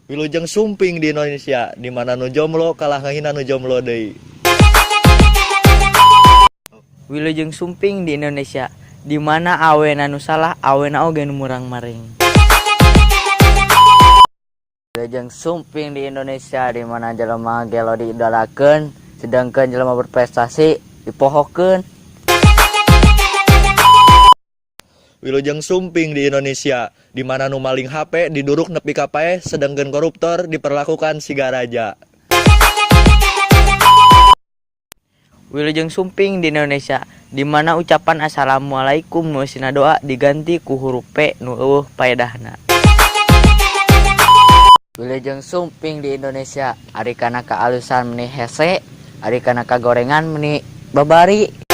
Wilujeng sumping di Indonesia, di mana nu jomblo kalah ngahina nu jomblo deui. Wilujeng sumping di Indonesia, di mana awena nu salah, awena oge nu murang-maring. Wilujeng sumping di Indonesia, di mana jelema gelo diidolakeun, sedangkan jelema berprestasi dipohokeun. Wilujeng sumping di Indonesia, di mana nu maling HP diduruk nepi ka paeh, sedangkan koruptor diperlakukan siga raja. Wilujeng sumping di Indonesia, di mana ucapan assalamualaikum nu eusina doa diganti ku huruf P nu eueuh paedahna. Wilujeng sumping di Indonesia, ari kana kaalusan meni hese, ari kana kagorengan meni babari.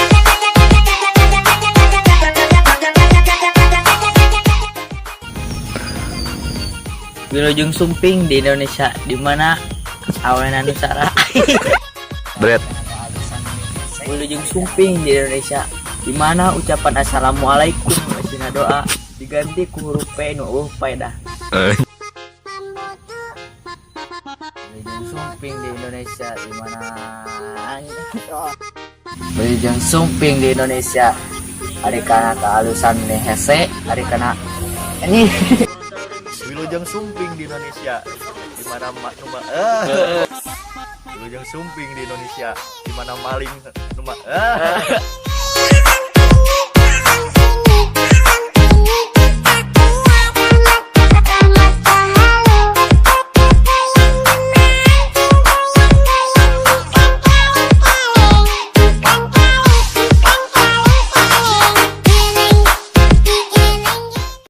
Wilujeng sumping di Indonesia, di mana awena nu salah. Bread. Wilujeng sumping di Indonesia, di mana ucapan assalamualaikum nu eusina doa diganti ku huruf P nu eueuh paedah. Wilujeng sumping di Indonesia, di mana Wilujeng sumping di Indonesia, ari kana kaalusan meni hese, ari kana ini. Wilujeng sumping di Indonesia, di mana Wilujeng sumping di Indonesia, di mana maling nu.